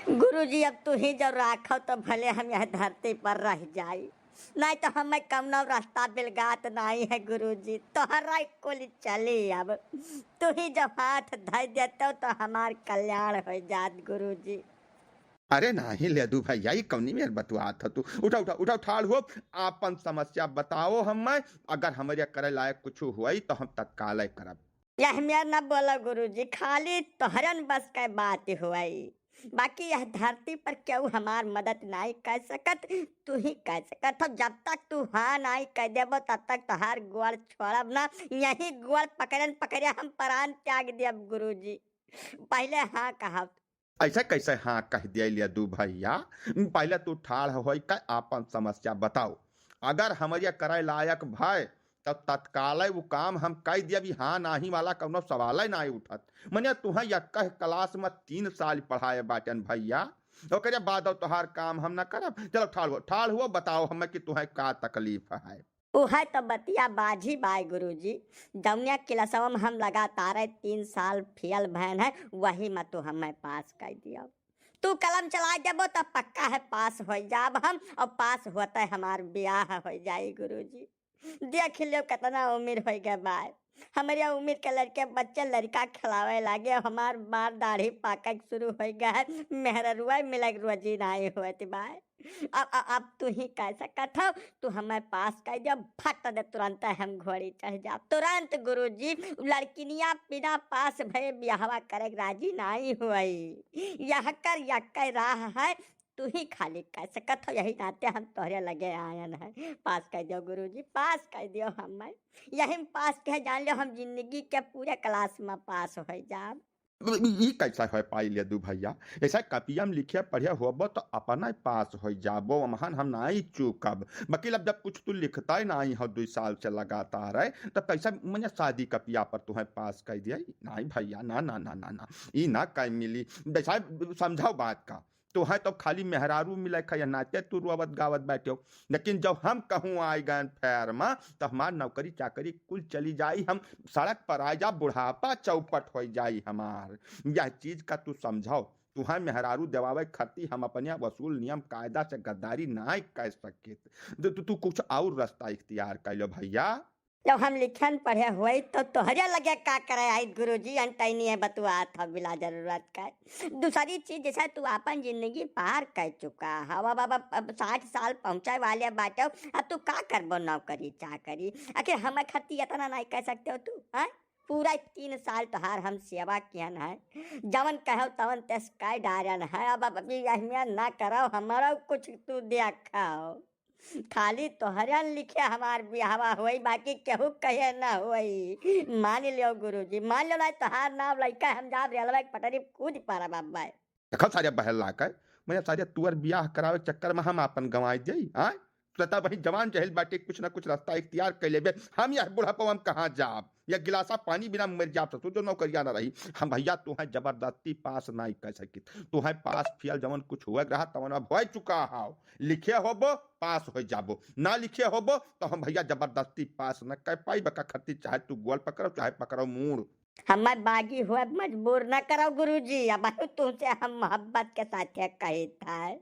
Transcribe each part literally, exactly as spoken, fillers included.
गुरुजी, अब तू ही जब राखो तो भले हम यह धरती पर रह जाई, नहीं तो हमें कौनो रास्ता बिलगात नहीं है गुरुजी। तोहरा कुल चली अब, तू ही जब हाथ धर देतो तो हमार कल्याण हो जात गुरुजी। अरे नाही लेदू भैया, ई कौनी मेर बतुआत ह तू? उठा, उठा, उठा, ठाड़ हो, आपन समस्या बताओ हमें। अगर हमरे करे लायक कुछ हुई तो हम तत्काल करब। यह मेर न बोलो गुरुजी, खाली तोहरन बस के बात हुई, बाकी यह धरती पर केहू हमार मदद नाई कर सकत, तू ही कर सकत हो। जब तक तू हाँ नाई कर देबो तब तक तोहार गोड़ छोड़ब ना, यही गोड़ पकड़न पकड़े हम प्राण त्याग देब गुरुजी। पहले हाँ कहब। ऐसे कैसे हाँ कह दिया लेदू भैया? पहले तू ठाड़ होई के आपन समस्या बताओ। अगर हमरे करे लायक भय तब तत्काल वो काम हम कह दिया, अभी हाँ नाही वाला कौनो सवाल ही नाही उठत। मने तुहें यक्कह क्लास में तीन साल पढ़ाए बाटन भैया, ओकरे बाद अब तोहार काम हम न करब। चलो ठाड़ हुआ, ठाड़ हुआ, बताओ हमें कि तुहें का तकलीफ है। उहे तो बतिया बाझी बाय गुरुजी, जौनिया क्लासवा में हम लगातार तीन साल फेल भयन है, वही में तू हमें पास कर दियो। तू कलम चला देबो त पक्का है पास हो जाब हम, और पास होते हमार ब्याह हो जाई गुरुजी। देख लियो कितना उम्र हो गए बाय, हमरे उम्र के लड़के बच्चे लड़का खिलावे लागे, हमार बार दाढ़ी पाके शुरू हो गए है, मेहररुआ मिले के रोजी नाई होत बाय। अब, अब, अब तू ही कह सकत हो, तू हमें पास कर दियो, फट दे तुरंत हम घोड़ी चढ़ जाब। तुरंत गुरुजी, लड़किनिया बिना पास भये बियाहवा करे के राजी नाई होई। यह कर, यह कर राह है, तू ही खाली कह सकत हो, यही नाते हम तोहरे लगे आयन है। पास कर दियो गुरुजी, पास कर दियो हमें। यही में पास कह जान लो, हम जिंदगी के पूरे क्लास में पास हो जाब। ई कैसा हो पाई लेदू भैया? ऐसा कपिया में लिखे पढ़े होबो तो अपना ही पास हो जाबो, वमहन हम नाई चूकब। वकील, अब जब कुछ तू लिखता ही नाई हो दुई साल से लगातार है, तब कैसा मने शादी कपिया पर तुम्हें पास कर दिया? नाई भैया, ना, ना, ना, ना, ना, ई ना कहीं मिली। जैसा समझाओ बात का, तो है तो खाली मेहरारू मिले खा, यह नाते तू रोवत गावत बैठे हो। लेकिन जब हम कहूँ आए गए फेर में, तो हमार नौकरी चाकरी कुल चली जाई, हम सड़क पर आ जा, बुढ़ापा चौपट हो जाई हमार। यह चीज का तू समझाओ। तुहें मेहरारू देवावे खातिर हम अपने वसूल नियम कायदा से गद्दारी नाय कर सकित। तू, तू, तू कुछ और रास्ता इख्तियार कर लो भैया। जब हम लिखन पढ़े होई तो तोहरे लगे का करे आइत गुरुजी, अनटैनी है बतुआत हो बिला जरूरत का। दूसरी चीज, जैसे तू आपन जिंदगी पार कर चुका हो, अब, अब, अब, अब साठ साल पहुँचे वाले बाटे, अब तू का करबो नौकरी चाकरी? आखिर हमें खातिर इतना नहीं कर सकते हो तू, हैं? पूरा तीन साल तोहार हम सेवा किहन है, जवन कहो तवन तेस कह डारन है। अब, अब अभी अहमियत ना करो, हमारो कुछ तू देखो। खाली तोहरन लिखे हमार बियाहवा होई, बाकी केहू कहे ना होई। मान लियो गुरुजी, मान लियो, ना तोहार नाम लइका हम जाब रेलवे के पटरी कूद पड़ब अब्बे। देखो सारे बहल लाकर, मैं सारे तुअर बियाह करावे के चक्कर में हम आपन गंवाई देई, आय? तू तो वही जवान जहिल बाटे, कुछ ना कुछ रास्ता इख्तियार कर लेबे। हम यह बुढ़ापा में कहाँ जाब? या गिलासा पानी बिना मर जाब ससुर, जो नौकरिया ना रही। हम भैया तुहें जबरदस्ती पास नहीं कर सकित। तुहें पास फेल जवन कुछ हुए के रहा तवन अब हो चुका हाव। लिखे होबो, पास हो जाबो, ना लिखे होबो तो हम भैया जबरदस्ती पास न कर पाई। बका खत्ती चाहे तू गोल पकड़ो, चाहे पकड़ो मूड़। हमें बागी हुए मजबूर न करो गुरुजी, अब तुमसे हम मोहब्बत के साथ कहित है।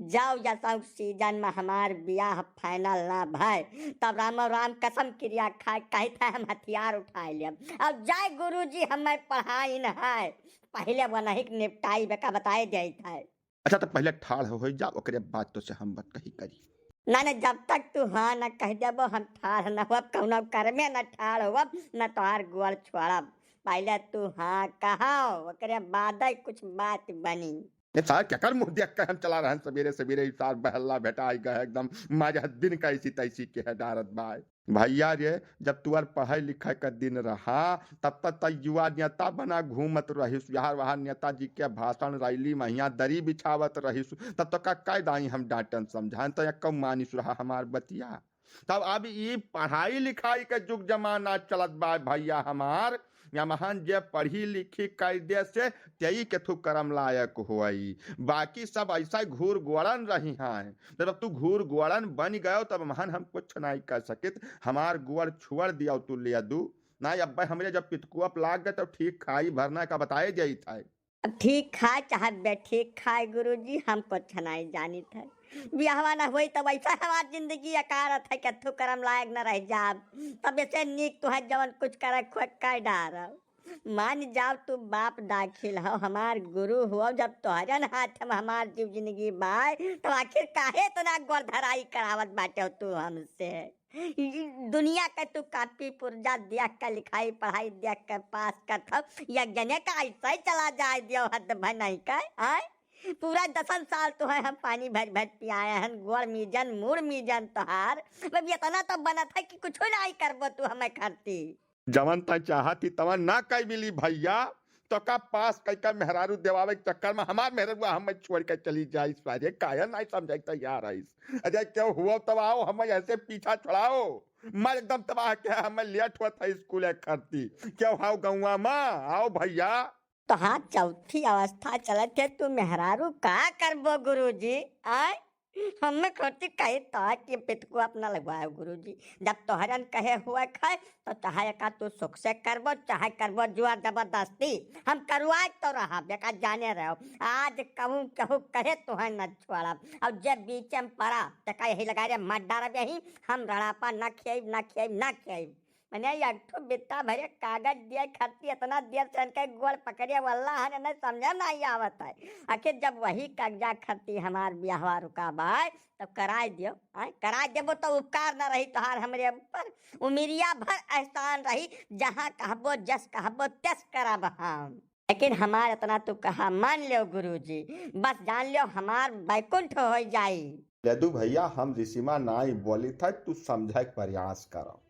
जाओ जसौ सीजन में हमार बियाह फाइनल ना भय, तब रामो राम कसम क्रिया खाए, कहित है हम हथियार उठाए लेब। अब जाए गुरुजी हमें पढ़ाई न है, पहले वो नहीं निपटाई बेका बताए देत है। अच्छा, तो पहले ठाढ़ हो जाओ, ओकरे बाद तो से हम बात कही करी। ना, ना, जब तक तू हाँ न कह देबो, हम ठाढ़ न होब, कौनो कर्मे न ठाढ़ होब, न तोहार गोड़ छोड़ब। पहले तू हाँ कहो, ओकरे बाद ही कुछ बात बनी। ये सार केकर मुंह देख कर हम चला रहन सवेरे सवेरे, ई सार बहल्ला भेटाई गए एकदम, मारे दिन का ऐसी तैसी के है डारत बाय। भैया रे, जब तुअर पढ़ाई लिखाई का दिन रहा, तब तक त युवा नेता बना घूमत रहिस। यहाँ वहाँ नेताजी के भाषण, रैली, महिया दरी बिछावत रहिस। तब तो का कह दाई हम डांटन समझान, तो यक्को मानिस रहा हमार बतिया। तब अब ई पढ़ाई लिखाई के जुग जमाना चलत बा भैया हमार, यमहन जे पढ़ी लिखी कायदे से तेई के थू करम लायक होई, बाकी सब ऐसा घूर गोड़न रही हैं। जब तू घूर गोड़न बन गयो, तब महन हम कुछ नहीं कर सकित। हमार गोड़ छोड़ दियो तू लेदू। ना अब्बे हमरे जब पितकुआ पे लाग गए, तब ठीक खाई भरना का बताए जाई था। ठीक खाए चाहे बेठीक खाए गुरुजी, हम कुछ नाहीं जानित है। बियाहवा न होई त वैसा हमार जिंदगी अकारत है, कथू करम लायक न रह जाब। तब ऐसे नीक तो है जवन कुछ करे खोए कर डारब। मान जाओ तू बाप दाखिल हो, हमार गुरु हो, जब तोहरन हाथ में हमार जीव जिंदगी बाय, तो आखिर काहे इतना गोर धराई करावत बाटे हो तू हमसे? ई दुनिया के तू कापी पुर्जा देख के, लिखाई पढ़ाई देख के पास करत हो, एक जने का ऐसे ही चला जाए दियो, हद भर नहीं के, आय? पूरा दसन साल तो है हम पानी भर भर पियाए हन, गोड़ मीजन, मुड़ मीजन तोहार। अब इतना तो बनत है कि कुछ नहीं करबो तू हमें खरती। जवन तैं चाहत ही तवन ना कई मिली भैया। तो का पास कई का मेहरारू देवावे के चक्कर में हमार मेहररुआ हमें छोड़ के चली जाई? सारे काहे नहीं समझे के तैयार है। अरे क्यों हुआ तब आओ, हमें ऐसे पीछा छुड़ाओ। मार एकदम तबाह के हमें लेट हुआ था स्कूल एक खरती। क्यों हाउ गौवा माँ, आओ भैया। तोहार चौथी अवस्था चलत है, तू मेहरारू का करबो गुरुजी? आय, हमें खोटी कही तो कि पितकू अपना लगवाओ गुरुजी। जब तोहरन कहे हुए खाए तो चाहे का तू सुख से करबो, चाहे करबो जुआ जबरदस्ती। हम करवाए तो रहा, बेकार जाने रहो। आज कहूँ कहूँ कहे तुहें न छोड़ब। और जे बीचे में पड़ा, तेका यही लगा रे, मार डारब यही। हम रड़ापा ना खियाइब, ना खियाइब, ना खियाइब। मने एक ठो बित्ता भरे कागज दिए खरती, इतना देर से इनके गोड़ पकड़े वाला है, नहीं समझे नहीं आवत है। आखिर जब वही कागजा खरती हमार बियाहवा रुका बाय, तब कराए दियो, आय, कराए देबो तो उपकार न रही तोहार हमरे ऊपर। उमिरिया भर एहसान रही, जहाँ कहबो जस कहबो तस करब हम। लेकिन हमार इतना तू कहा मान लो गुरुजी, बस जान लो हमार बैकुंठ हो जाई। यदु भैया, हम ऋषिमा नाई बोली था, तू समझे के प्रयास करो।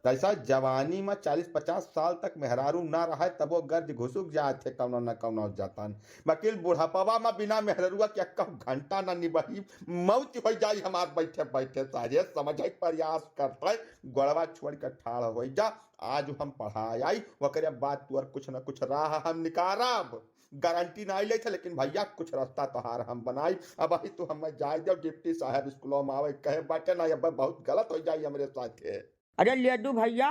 जैसा जवानी में चालीस पचास साल तक मेहरारू ना रहे, तब वो गर्ज घुसुक जाए थे कौनो न कौनो जतन। वकील बुढ़ापवा में बिना मेहररुआ के एक घंटा न निबही, मौत हो जाई हमार बैठे बैठे। सारे समझे के प्रयास करते, गोड़वा छोड़ के ठाड़ हो जा। आज हम पढ़ाई आई, ओकरे बाद तोर कुछ न कुछ राह हम निकारब। गारंटी ना ले थे, लेकिन भैया कुछ रास्ता तोहार हम बनाई। अब अभी तू हमें जाए दो, डिप्टी साहब स्कूलों में आवे कहे बाटे ना, अब बहुत गलत हो जाई हमरे साथे। अरे लेदू भैया,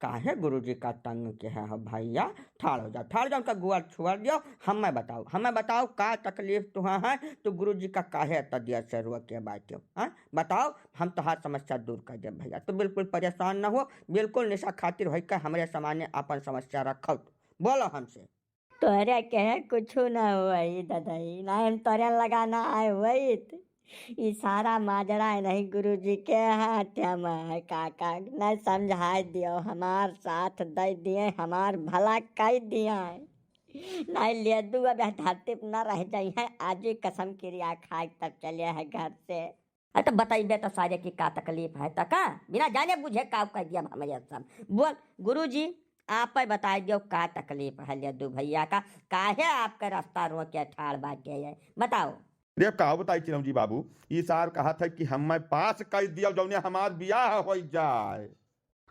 काहे गुरुजी का तंग के है हो भैया? ठाड़ हो जा, ठाड़ जा, उनका गोड़ छुअर दियो। हमें बताओ, हमें बताओ का तकलीफ तुहा है, तू गुरुजी का काहे इतना देर से रोके बाटे हो, हाँ? बताओ, हम तोहार समस्या दूर कर देब भैया। तू बिल्कुल परेशान ना हो, बिल्कुल निशा खातिर होई के हमरे सामने अपन समस्या रखो, बोलो हमसे। तोहरे के कुछु न होई ददई, ना हम तोरे लगा ना आए होइत। ई सारा माजरा है नहीं गुरुजी के हाथ में है काका, न समझाए दियो, हमार साथ दे दिए, हमार भला कर दिए। नहीं लेदू अब यह धरती पर न रह जाई है, आज ही कसम किरिया खाए तब चले है घर से। अरे तो बताइबे तो सारे की का तकलीफ है, तो का बिना जाने बुझे का कह दिया हमरे सब। बोल गुरुजी, आप ही बताई दियो का तकलीफ है लेदू भैया का, काहे आपके रास्ता रोके ठाड़ बाटे है, बताओ। देख का बताई चिरौंजी बाबू, ई सार कहत है कि हमें पास कर दियो जौने हमार बियाह हो जाए।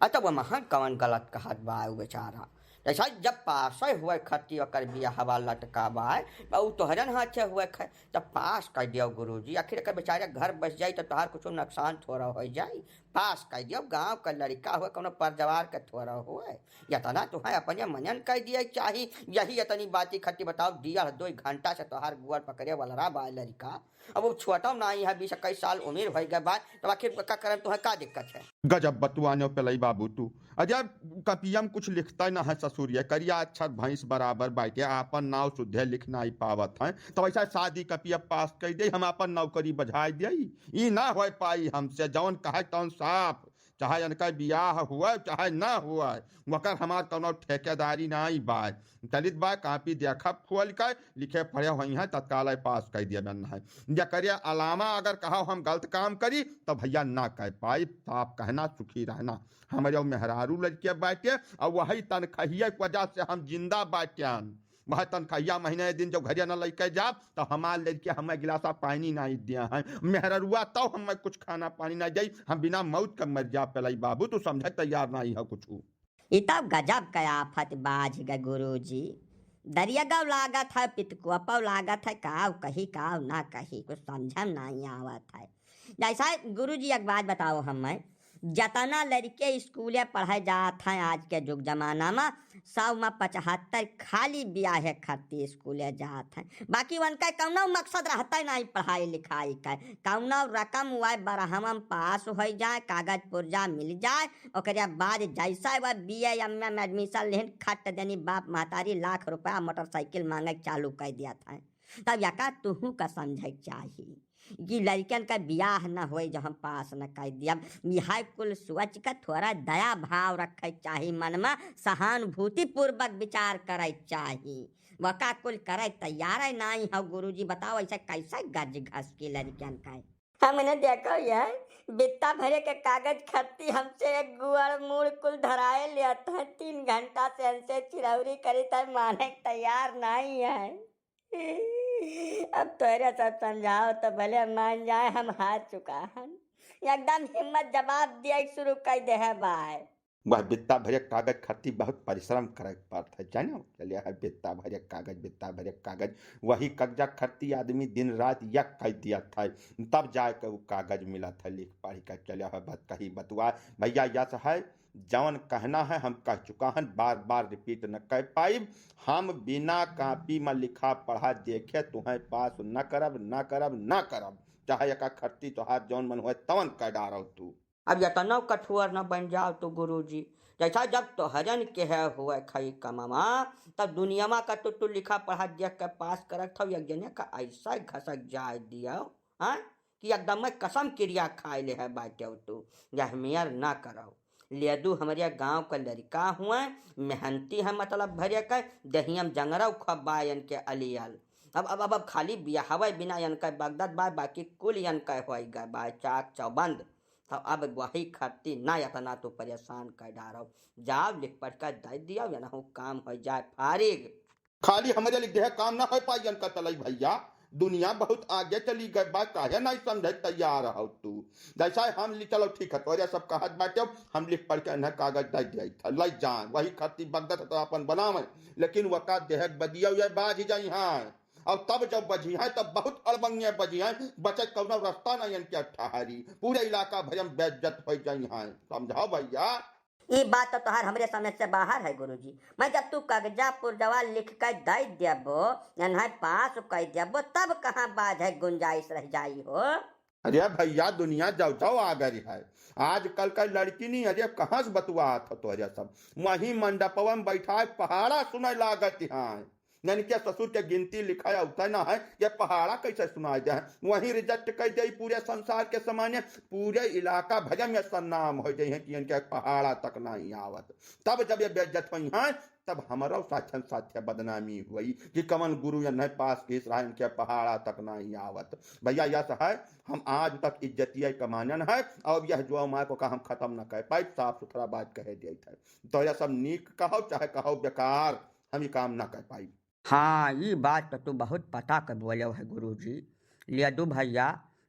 अच्छा, वो महान कवन गलत कहत बा उ बेचारा। जैसा जब पास हुए खती ओकर बियाहवा लटका बा, बा उ तोहरन हाथे हुए ख-, तब पास कर दियो गुरुजी। आखिर एकर बेचारे घर बस जाई तो तोहार कुछ नुकसान थोड़ा हो जाई। पास कर दियो, गांव का लड़का हुए, कोनो परजवार के थोड़ा हुए। इतना तुहें अपने मनन कर दिए चाही, यही इतनी बाती खती बताओ, डेढ़ दो घंटा से तोहार गोड़ पकड़े वाला रहा बा लड़का। अब वो छोटा नाई है, बीस इक्कीस साल उम्र हो गए बा, तब आखिर का करन तुहें का दिक्कत है? गजब बतुआने पेलई बाबू तू। अजब कपिया में कुछ लिखता ही ना है ससुरिया, करिया अक्षर भैंस बराबर बाटे, आपन नाव सुधे लिख नाई पावत है। तब ऐसा शादी कपिया पास कर दे, हम आपन नौकरी बझाई दे, ई ना हो पाई हमसे। जौन कहे तौन साफ, चाहे इनका बियाह हुआ चाहे ना हुआ, मगर हमार कौनो ठेकेदारी नाई बा। चलित बा, कापी देखा खोल के, लिखे पढ़े हुई हैं, तत्काल पास कर दिया बन है। या करिया अलावा अगर कहा हम गलत काम करी, तो भैया ना कह पाई, साफ कहना, सुखी रहना। हमारे मेहरारू लड़के बाटे, और वही तनखहिया की वजह से हम जिंदा बाटे। वह तनखहिया महीने दिन जब घरिया न लइके जाब, तो हमार लड़के हमें गिलासा पानी नहीं दिया है। मेहररुआ तो हमें कुछ खाना पानी नहीं दे, हम बिना मौत के मर जा पेलई बाबू, तू समझे तैयार नहीं है कुछ। ई तो गजब के आफत बाझ गए गुरुजी। दरिया गौ लागत है, पितकुआ पौ लागत है, काव कही काव ना कही, कुछ समझ में नहीं आवत है। जैसा गुरुजी एक बात बताओ हमें, जतना लड़के स्कूले पढ़े जात हैं आज के जुग जमाना में, सौ में पचहत्तर खाली बियाहे खातिर स्कूले जात हैं। बाकी उनका कौनो मकसद रहता ही नहीं पढ़ाई लिखाई का। कौनो रकम वह बरहमम पास हो जाए, कागज पुर्जा मिल जाए, ओकरे बाद जैसा वह बी ए एम ए में एडमिशन लेहन, खट देनी बाप महतारी लाख रुपया मोटरसाइकिल मांगे चालू कर दिया था। तब यका तुहू का समझे के चाही कि लड़कन का बियाह न होए जो हम पास न कर दिया। यह कुल सोच के थोड़ा दया भाव रखे के चाही मन में, सहानुभूति पूर्वक विचार करे के चाही। वका कुल करे तैयार है नहीं हो गुरुजी, बताओ ऐसे कैसे गज घस की लड़कन का। हमने देखो यह बित्ता भरे के कागज खत्ती हमसे एक गुआर मूड़ कुल धराए लिया था। तीन घंटा से हमसे चिरौरी करी था, माने के तैयार नहीं है। अब तोहरे सब समझाओ तो भले मान जाए, हम हार चुका हन। एकदम हिम्मत जवाब दिए शुरू कर दे है बाय। वह बित्ता भरे कागज खत्ती बहुत परिश्रम करे के पड़त है, जानो? चलिए है बित्ता भरे कागज, बित्ता भरे कागज, वही कगजा खत्ती आदमी दिन रात यक कर दिया था, तब जाए के वो कागज मिला था लिख पढ़ के। चलिए है बात कही बतुआ भैया, यस है, जवन कहना है हम कह चुका हन, बार बार रिपीट न कर पाइब। हम बिना कापी में लिखा पढ़ा देखे तुहें पास न करब, न करब, न करब। चाहे एका खत्ती तोहार जौन मन होए तवन कर डारव तू। अब यतनो कठोर न बन जाओ तू गुरुजी, जैसा जब तोहरन के है हुए खई कमवा, तब दुनियावा का तो तू लिखा पढ़ा देख के पास करत हव, एक जने का ऐसा घसक जाए दियो, हाँ, कि एकदम में कसम किरिया खाए ले है बाटे तू, यह मेर ना करो। लेदू हमरे गांव का लड़का हुए, मेहनती है मतलब भरे के, दहियम जंगरव खबायन के अलियल। अब, अब, अब, अब खाली बियाहवे बिना यनके बगदत बा, बाकी कुल यनके होई गए बा चाक चौबंद। तब अब वही खत्ती ना इतना तू परेशान कर डारो। जाओ लिख पढ़ कर दे दियो, यनहु काम हो जाए फारिग। खाली हमरे लिख देह काम ना हो पाई यनका तलई भैया, दुनिया बहुत आगे चली गए बा, काहे नहीं समझे तैयार हो तू। जैसा हम लिख चलो ठीक है, तोरे सब कहत बाटे, हम लिख पढ़ के इन्हें कागज दे दिया था, ले जाए, वही खत्ती बगदत तो अपन बनावे, लेकिन वका देह बदियो ये बाज जाई हैं। और तब जब बजी हैं तब बहुत अड़बंगे बजी हैं, बचे कौनो रास्ता नहीं इनके ठहरी, पूरे इलाका भर में बेइज्जत हो जाई हैं, समझो भैया। ई बात तो तोहार हमरे समझ से बाहर है गुरुजी। मैं जब तू कागजा पुर्जवा लिख के दे देबो, इन्हें पास कर देबो, तब कहाँ बाज है गुंजाइश रह जाई हो। अरे भैया, दुनिया जव जव आ गई है, आजकल का लड़की नहीं, अरे कहाँ से बतुआ था तोहरे सब, वहीं मंडपवा में बैठा है, पहाड़ा सुने लागत हैं। यानी कि ससुर के गिनती लिखाया होता ना है, ये पहाड़ा कैसे सुनाई दे है? वहीं रिजेक्ट कर दे पूरे संसार के सामने, पूरे इलाका भर में सन्नाम हो जाए हैं कि इनके पहाड़ा तक नहीं आवत। तब जब ये बेइज्जत हुई हैं, तब हमारा साथन साथे बदनामी हुई कि कमन गुरु या नहीं पास किस रहा, इनके पहाड़ा तक नहीं आवत। भैया, यह है, हम आज तक इज्जतिया कमानन है, और यह जो माँ को का हम खत्म न कर पाए, साफ सुथरा बात कहे दिए थे। तो यह सब नीक कहो चाहे कहो बेकार, हम ये काम ना कर पाई। हाँ, ई बात तो तू बहुत पता के बोले है गुरुजी। लेदू भैया,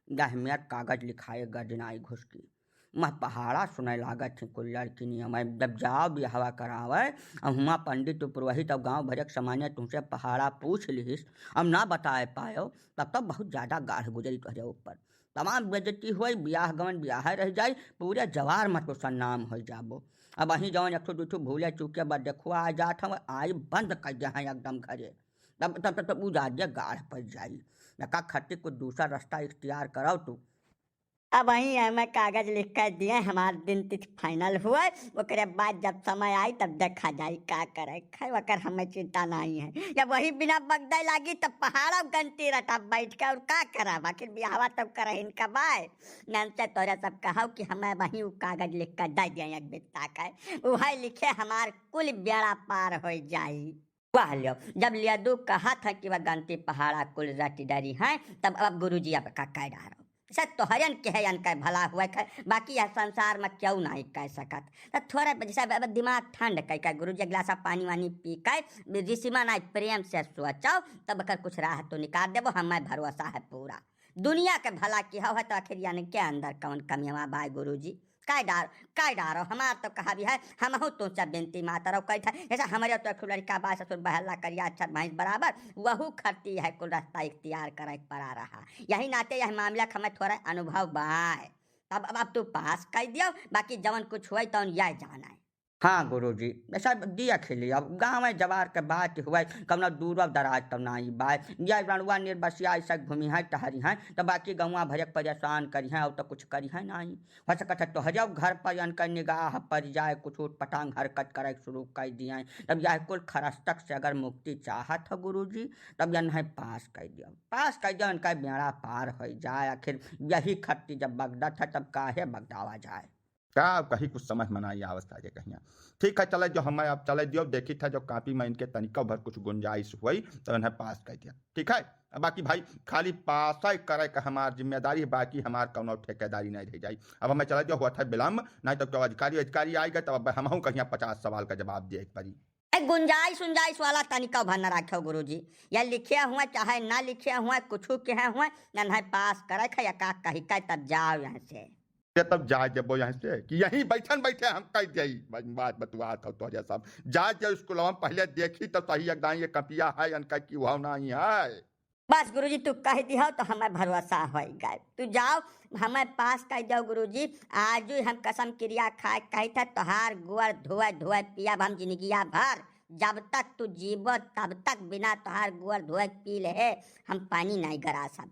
दहमियत कागज लिखाए गजनाई घुसकी। मह पहाड़ा सुने लागत ही कुल लड़किनिया। मैं जब जाओ बियाहवा करावे, अब हुआं पंडित पुरोहित और गांव भरे के सामने तुमसे पहाड़ा पूछ लिहिस, अब ना बताए पायो, तब तो बहुत ज्यादा गाढ़ गुजरी तोहरे ऊपर। तमाम बेइज्जती होई, बियाह गवन बियाह रह जाई, पूरे जवार में तो सन्नाम हो जाबो। अब अहीं जवन एक ठो दू ठो भूले चूके बा देखुआ आ जात हवे, आई बंद कर दे हैं एकदम घरे। तब, तब, तब, तब उ जादे गाढ़ पड़ जाई। एका खत्ती कुछ दूसरा रास्ता इख्तियार करव तू। अब वहीं हमें कागज लिख कर दिए, हमार दिन तिथि फाइनल हुए, ओकरे बाद जब समय आई तब देखा जाई का करे। खैर, ओकर हमें चिंता नहीं है। जब वही बिना बगदे लागी तब पहाड़ों गंती रटा बैठ के और का करब, आखिर बियाहवा तब करहिन कबाय। नन से तोरे सब कहव कि हमें वहीं उ कागज लिख कर दे दिए एक बित्ता के, उहे लिखे हमार कुल बेड़ा पार हो जाई। वाह ल्यो, जब लेदू कहत है कि वह गंती पहाड़ा कुल रट डरी हैं, तब अब गुरुजी अब का कह डारो। से तोहरन के है, अनके भला हुए है, बाकी यह संसार में क्यों नहीं कह सकत। तो थोड़े जैसे अब, अब दिमाग ठंड कह के गुरुजी एक गिलास पानी वानी पी के ऋषि मन आए प्रेम से सोचो, तब अगर कुछ राह तो निकाल देबो, हमें भरोसा है पूरा। दुनिया के भला की हो है तो आखिर अनके अंदर कौन कमियावा बाय गुरुजी? काय डार, काय डारो, हमार तो कहा भी है, हमहू तुमसे बिनती मातरौ कही था, जैसे हमरे तो एक लड़का बा ससुर बहला करिया अच्छा भैंस बराबर, वहू खरती है कुल रास्ता इख्तियार करे के पड़ा रहा। यही नाते यह मामला के हमें थोड़ा अनुभव बाय। तब अब, अब तू पास कइ दियो, बाकी जवन कुछ हुई तवन यह जाना है। हाँ गुरुजी, सब दिया खेली, अब गाँव जवार के बात हुई, कौनो दूर दराज तो नाई बाय, या रणुआ निर्बसिया ऐसा घूमी है टहरी है, तो बाकी गौवा भजक परेशान करी है और तो कुछ करी है नाई। हो सकत है तोहरे घर पर इनका निगाह पड़ जाए, कुछ उटपटांग हरकत करे शुरू कर दिए, तब यह कुल खरस्तक से अगर मुक्ति चाहत हो गुरुजी, तब यह पास कर दियो, पास कर दियो, इनका बेड़ा पार हो जाए। आखिर यही खत्ती जब बगदत है, तब काहे बगदावा जाए। का कही, कुछ समझ में नाई आवत सारे कहिया। ठीक है, चले जो हमें अब चले दियो, देखी था जो कापी में इनके तनिका भर कुछ गुंजाइश हुई तो इन्हें पास कर दिया। ठीक है, अब बाकी भाई खाली पास ही करे का हमार जिम्मेदारी है, बाकी हमार कौनो ठेकेदारी नहीं रह जाई। अब हमें चले दियो, हुआ था विलम्ब, नहीं तो क्यों अधिकारी अधिकारी आएगा तब अब हम कहिया पचास सवाल का जवाब दिए एक बारी। ए, गुंजाइश उंजाइश वाला तनिका भर न रखे गुरुजी, या लिखे हुए चाहे ना लिखे हुए, कुछ कहे हुए, नन्हे पास करे ख या का कही का, तब जाओ यहाँ से। ये तब जाए देबो यहाँ से कि यहीं बैठन बैठे हम कह दिए। बात बतुआ था तो सब जाए दे स्कूल में पहले देखी तो सही एकदम ये कपिया है इनका कि वह नहीं है। बस गुरुजी, तू कह दिहो तो हमें भरोसा हो गए। तू जाओ, हमें पास कर दो गुरुजी। आज ही हम कसम क्रिया खाए कही था, तोहार गोड़ धोए धोए पियब हम जिंदगिया भर। जब तक तू जीबो तब तक बिना तोहार गोड़ धोए पी ले हम पानी नहीं गरा सब।